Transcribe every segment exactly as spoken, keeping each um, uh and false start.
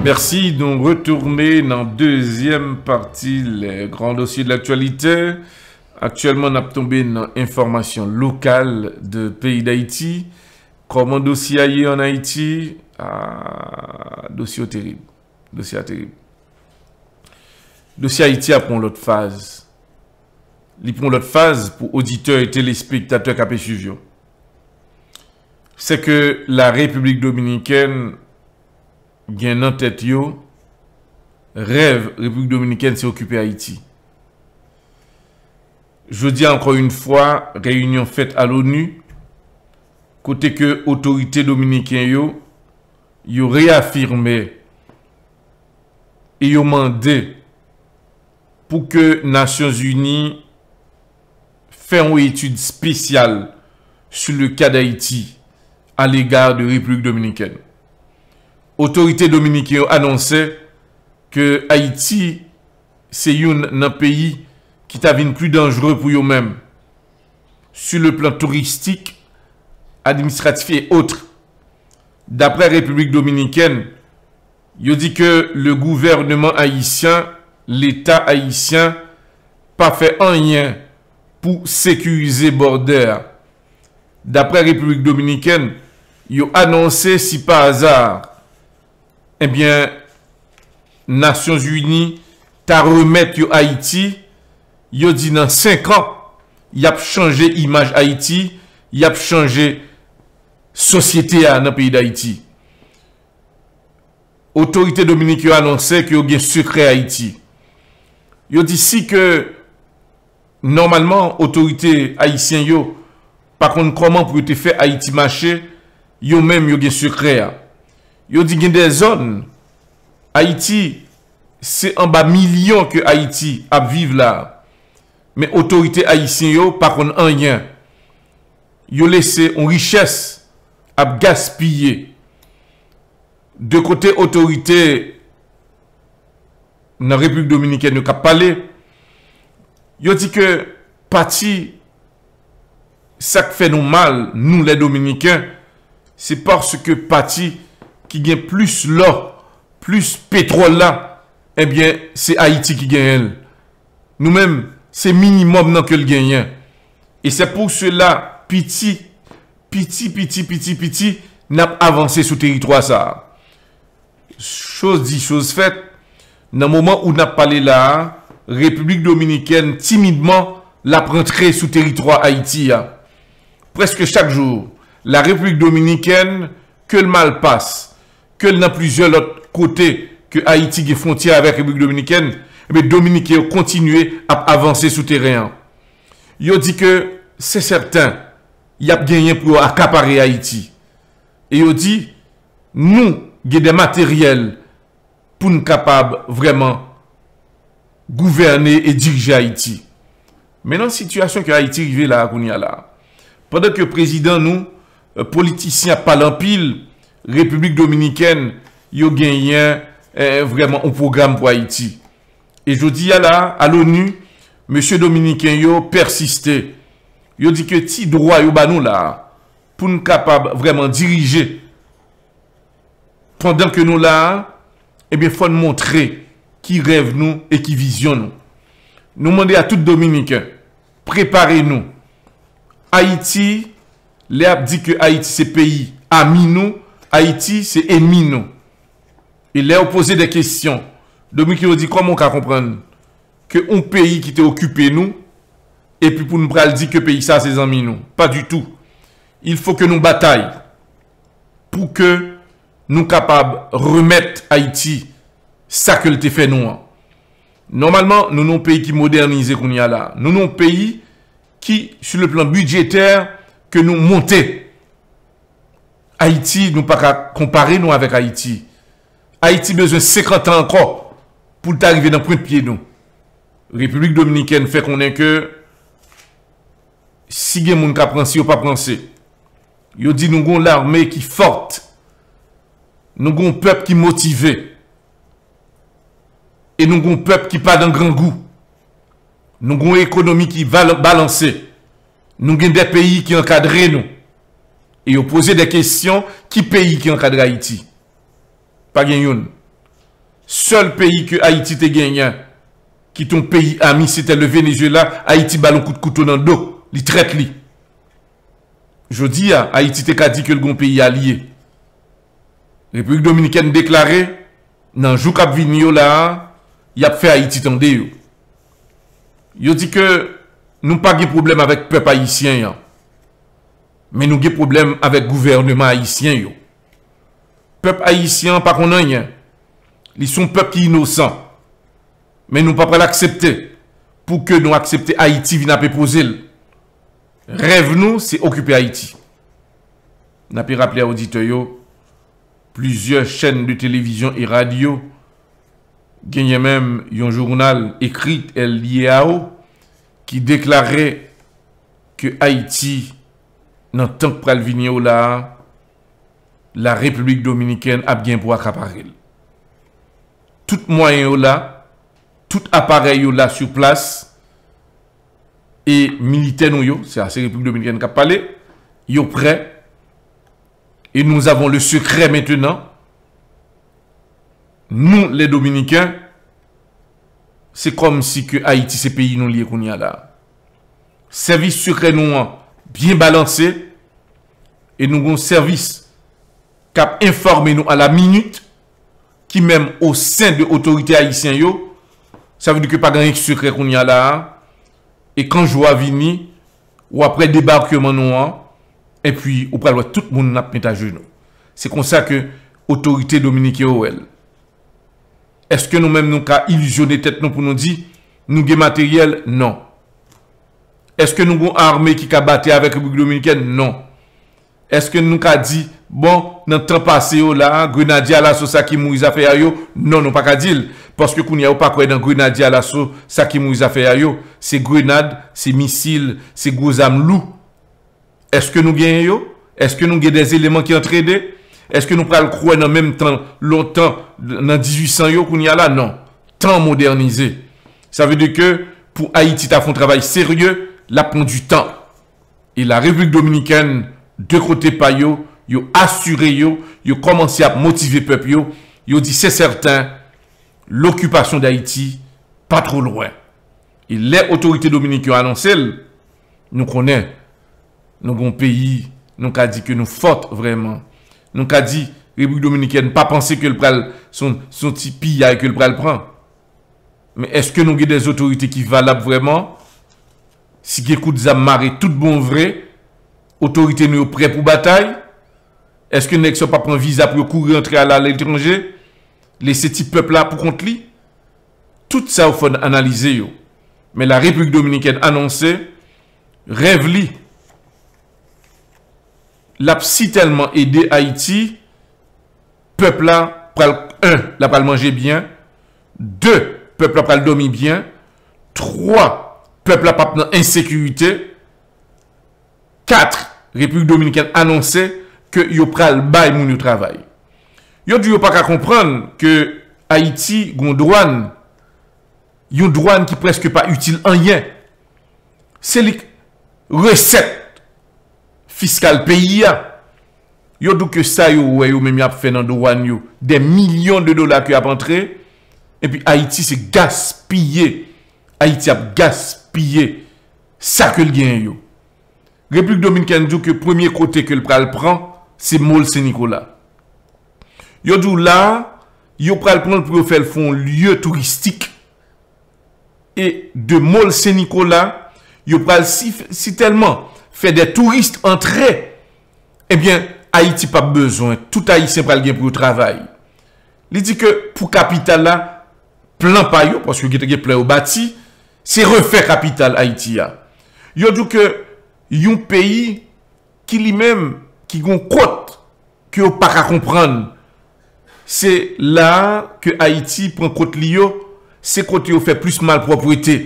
Mèsi, nou retounen nan dezyèm pati, les grands dossiers de l'actualité. Aktyèlman, n ap tonbe nan enfòmasyon lokal de peyi Dayiti. Kòman dosye a ye ann Ayiti? Ah, dosye yo terib. Dosye a terib. Dosye Ayiti a pran yon lòt faz. Li pran yon lòt faz pou oditè e telespektatè k ap swiv yo. Se ke la Repiblik Dominikèn gen nan tèt yo, rèv Repiblik Dominikèn se okipe Ayiti. Jodi a, ankò yon fwa, reyinyon fèt a l'ONU, kote ke otorite dominiken yo, yo reyafime e yo mande pou ke Nasyonzini fè yon etid espesyal sou le ka Dayiti a lega de Repiblik Dominikèn. Otorite dominiken yo anonse ke Ayiti se youn nan peyi ki ta vin pli danjere pou yo menm, sou le plan touristik, administratif et autres. Daprè Repiblik Dominikèn, yo di ke le gouvènman ayisyen, Leta ayisyen, pa fè anyen pou sekirize bòdè a. Daprè Repiblik Dominikèn, yo anonse si pa aza, ebyen, Nasyonzini ta remèt yo Ayiti, yo di nan senk an, y ap chanje imaj Ayiti, y ap chanje sosyete a nan peyi Dayiti. Otorite dominiken yo anonse ke yo gen sekrè Ayiti. Yo di si ke nòmalman otorite ayisyen yo pa konn kòman pou yo te fè Ayiti mache, yo menm yo gen sekrè a. Yo di gen de zòn Ayiti, se anba milyon ke Ayiti ap viv la. Men otorite ayisyen yo pa konn anyen. Yo lese yon richès ap gaspiye. De kote otorite nan Repiblik Dominikèn yo k ap pale, yo di ke pati sa k fè nou mal, nou lè Dominiken, se paske pati ki gen plis lò, plis petwòl la, ebyen, se Ayiti ki genyen l. Nou menm, se minimòm nan ke l genyen. E se pou sela, piti, piti, piti, piti, piti, n ap avanse sou teritwa sa a. Choz di, choz fèt, nan moman ou n ap pale la a, Repiblik Dominikèn, timidman, l ap rantre sou teritwa Ayiti a. Prèske chak jou, la Repiblik Dominikèn, ke l Malpas, ke l nan plizyè lòt kote ke Ayiti gen fwontyè avèk Repiblik Dominikèn, ebyen, Dominiken yo kontinye ap avanse sou teren an. Yo di ke se sèten, y ap genyen pou yo akapare Ayiti. E yo di, nou gen de materyèl pou n kapab vrèman gouvène e dirije Ayiti. Men nan sitiyasyon ke Ayiti rive la a kounye a la, pandan ke prezidan nou, eh, politisyen ap pale anpil, Repiblik Dominikèn, yo genyen, eh, vrèman yon pwogram pou Ayiti. E jodi a la, a l'ONU, mesye dominiken yo pèsiste. Yo di ke ti dwa yo ba nou la a, pou n kapab vrèman dirije pandan ke nou la a, ebyen, fò n montre ki rèv nou e ki vizyon nou. Nou mande a tout Dominiken, prepare nou. Ayiti, lè y ap di ke Ayiti se peyi ami nou, Ayiti se enmi nou. E lè yo poze de kesyon, Dominiken yo di, kòman w ka konprann ke yon peyi ki te okipe nou, epi pou nou pral di ke peyi sa se zanmi nou? Pas du tout. Il faut que nou batay pou ke nou kapab remèt Ayiti sa ke l te fè nou an. Nòmalman, nou nan yon peyi ki modènize kounye a la. Nou nan yon peyi ki, sur le plan budgétaire, ke nou monte. Ayiti, nou pa ka konpare nou avèk Ayiti. Ayiti bezwen senkant an ankò pou l ta rive nan pwent pye nou. Repiblik Dominikèn fè konnen ke si gen moun k ap ranse, yo p ap ranse. Yo di nou gon lame ki fòt. Nou gon pèp ki motive. E nou gon pèp ki pa nan grangou. Nou gon ekonomi ki val-, balanse. Nou gen de peyi ki ankadre nou. E yo poze de kesyon, ki peyi ki ankadre Ayiti? Pa gen youn. Sèl peyi ke Ayiti te genyen, ki te yon peyi ami, se te le Venezuela. Ayiti ba l yon kout kouto nan do, li trèt li. Jodi a, Ayiti te ka di ke l gon peyi alye. Repiblik Dominikèn deklare, nan jou k ap vini yo la a, y ap fè Ayiti tande yo. Yo di ke nou pa gen pwoblèm avèk pèp ayisyen an, men nou gen pwoblèm avèk gouvènman ayisyen yo. Pèp ayisyen an pa konn anyen. Li se yon pèp ki inosan. Men nou pa pral aksepte pou ke nou aksepte Ayiti vin ap enpoze l. Rèv nou, se okipe Ayiti. N ape raple a oditè yo, plizyè chèn de televizyon e radyo, genyen menm yon jounal ekri, El Diario, ki deklare ke Ayiti, nan tan k pral vini yo la a, la Repiblik Dominikèn ap gen pou akapare l. Tout mwayen yo la, tout aparèy yo la sou plas, e militè nou yo, se a, se Repiblik Dominikèn k ap pale, yo prè, et nous avons le secret maintenant. Nous, les Dominicains, se kòmsi ke Ayiti se peyi nou li ye kounye a la. Sèvis sekrè nou an byen balanse, e nou gon sèvis k ap enfòme nou a la minit, ki menm o sen de otorite ayisyen yo, sa vle di ke pa gen anyen k sekrè kounye a la a, e kan jou a vini, w ap wè debakman nou an, epi ou pral wè tout moun ap met ajenou. Se konsa ke otorite dominiken yo wè l. Èske nou menm nou ka ilizyone tèt nou pou nou di, nou gen materyèl? Non. Èske nou gon ame ki ka batay avèk Repiblik Dominikèn? Non. Èske nou ka di, bon, nan tan pase yo la, grenadye alaso sa ki mouri zafè a yo? Non, nou pa ka di l. Paske kounye a yo pa kwè nan grenadye alaso sa ki mouri zafè a yo. Se grenad, se misil, se gwo zam lou. Èske nou genyen yo? Èske nou gen dè eleman ki antrene? Èske nou pral kwè nan menm tan lontan nan dizuit san yo kounye a la? Non. Tan modènize. Sa vle di ke pou Ayiti ta fè yon travay serye, l ap pran du tan. E la Repiblik Dominikèn, de kote pa yo, yo asire yo, yo kòmanse ap motive pèp yo, yo di se sèten, lokipasyon d Ayiti pa two lwen. E lè otorite dominiken yo anonse l, nou konnen, nou gon peyi, nou ka di ke nou fòt vrèman. Nou ka di, Repiblik Dominikèn pa panse ke l pral, se yon, se yon ti piyay ke l pral pran. Men èske nou gen dè otorite ki valab vrèman? Si gen kout zam mare tout bon vre, otorite nou yo prè pou batay? Èske nèg sa yo pa pran viza pou yo kouri antre al aletranje? Lese ti pèp la pou kont li? Tout sa yo fò n analize yo. Men la Repiblik Dominikèn anonse rèv li. L ap sitèlman ede Ayiti. Pèp la pral, en, l ap pral manje byen. De, pèp la pral dòmi byen. Twa, pèp la p ap nan ensekirite. Kat, Repiblik Dominikèn anonse ke yo pral bay moun yo travay. Yo di yo pa ka konprann ke Ayiti gon dwàn, yon dwàn ki prèske pa itil anyen. Se li k resèt fiskal peyi a. Yo di w ke sa yo wè yo menm y ap fè nan dwàn yo, dè milyon de dola ke y ap antre, epi Ayiti se gaspiye. Ayiti ap gaspiye sa ke l genyen yo. Repiblik Dominikèn di w ke premye kote ke l pral pran, se Mòl Sen Nikola. Yo di w la, yo pral pran l pou yo fè l fè yon lye touristik. E de Mòl Sen Nikola, yo pral si, sitèlman fè dè touris antre, ebyen, Ayiti p ap bezwen, tout Ayisyen pral gen pou yo travay. Li di ke pou kapital la, plan pa yo, paske yo gentan gen plan yo bati, se refè kapital Ayiti a. Yo di w ke yon peyi ki li menm, ki gon kot ke yo pa ka konprann, se la ke Ayiti pran kot li yo, se kote yo fè plis malpwòpte.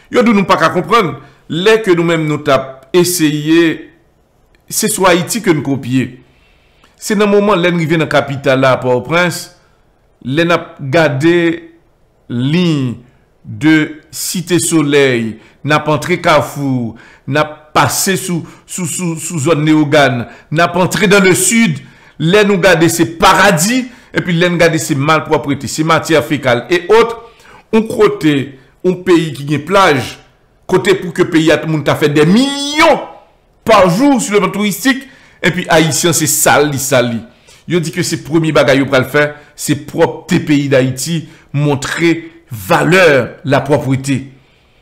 Yo di w nou pa ka konprann, lè ke nou menm nou t ap eseye, se sou Ayiti ke n kopye. Se nan moman lè n rive nan kapital la, Pòtoprens, lè n ap gade liy de Site Solèy, n ap antre Kafou, n ap pase sou, sou, sou, sou zòn Leyogàn, n ap antre dans le sud, lè nou gade se paradi, Epi lè n gade se malpwòpte, se matyè fekal e ot, yon kote, yon peyi ki gen plaj, kote pou ke peyi a moun ta fè dè milyon pa jou sou le plan touristik, epi Ayisyen se sal li sal li. Yo di ke se premye bagay yo pral fè, se pwòpte peyi Dayiti, montre valè lapwòpte.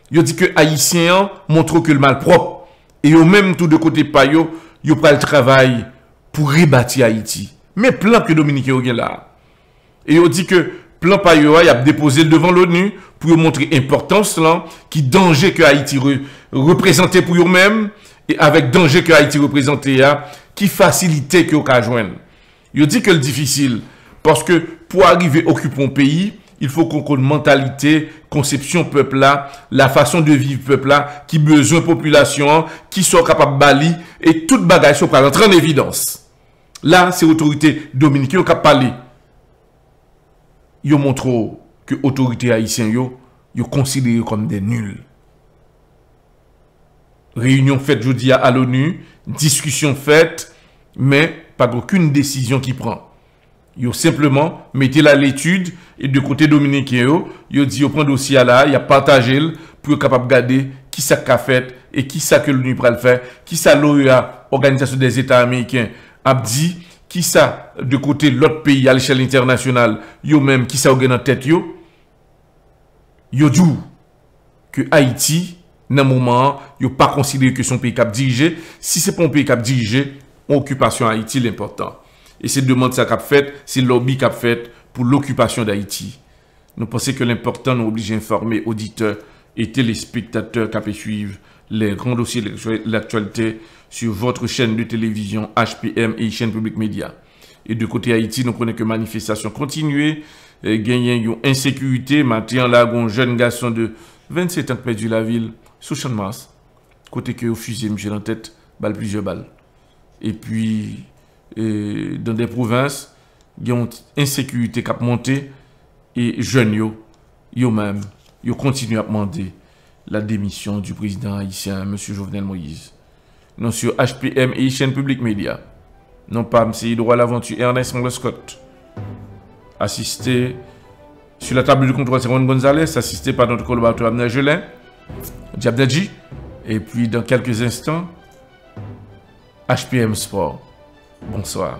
Yo di ke Ayisyen an montre ke l malpwòp. E yo menm tou de kote pa yo, yo pral travay pou rebati Ayiti. Men plan ke Dominiken yo gen la a. E yo di ke plan pa yo a, y ap depoze l devan l'ONU pou yo montre enpòtans lan, ki danje ke Ayiti re- reprezante pou yo menm, e avèk danje ke Ayiti reprezante a, ki fasilite ke yo ka jwenn. Yo di ke l difisil, paske pou arive okipe yon peyi, il faut ke w konn mantalite, konsepsyon pèp la, la fason de viv pèp la, ki bezwen popilasyon an, ki sa w kapab ba li, e tout bagay sa yo pral antre an evidans. La, se otorite dominiken yo k ap pale. Yo montre w ke otorite ayisyen yo, yo konsidere yo kòm de nil. Reyinyon fèt jodi a a l'ONU, diskisyon fèt, men pa gen okenn desizyon ki pran. Yo senpleman mete l a letid, e de kote dominiken yo, yo di yo pran dosye a la, y ap pataje l pou yo kapab gade kisa k ka fèt e kisa ke l'ONU pral fè, kisa l'OEA, Òganizasyon dè Zeta Ameriken, ap di, kisa de kote lòt peyi a lechèl entènasyonal, yo menm, kisa yo gen nan tèt yo. Yo di w ke Ayiti, nan moman an, yo pa konsidere ke se yon peyi k ap dirije. Si se pa yon peyi k ap dirije, yon okipasyon Ayiti l enpòtan. E se demann sa k ap fèt, se lòbi k ap fèt pou lokipasyon Dayiti. Nou panse ke l enpòtan nou oblije enfòme oditè e telespektatè k ap swiv les grands dossiers de l'actualité sur votre chaîne de télévision H P M Haitian Public Media. E de kote Ayiti, nou konnen ke manifestasyon kontinye, e genyen yon ensekirite. Maten an la, gen yon jèn gason de vennsetan k pèdi lavi l sou Channmas, kote ke yo fiziye misye nan tèt, ba l plizyè bal. Epi, e, dan de pwovens, gen yon ensekirite k ap monte, e jèn yo, yo menm, yo kontinye ap mande la démission du président haïtien, Mesye Jovenel Moïse. Non, sur H P M Haitian Public Media. Non pa m, se Edouard Laventure Ernest Mangler Scott. Asisté sur la table de contrôle, c'est Ron Gonzalez, assisté par notre collaborateur Abner Gelin, Diab Dadji. Et puis, dans quelques instants, H P M Sport. Bonsoir.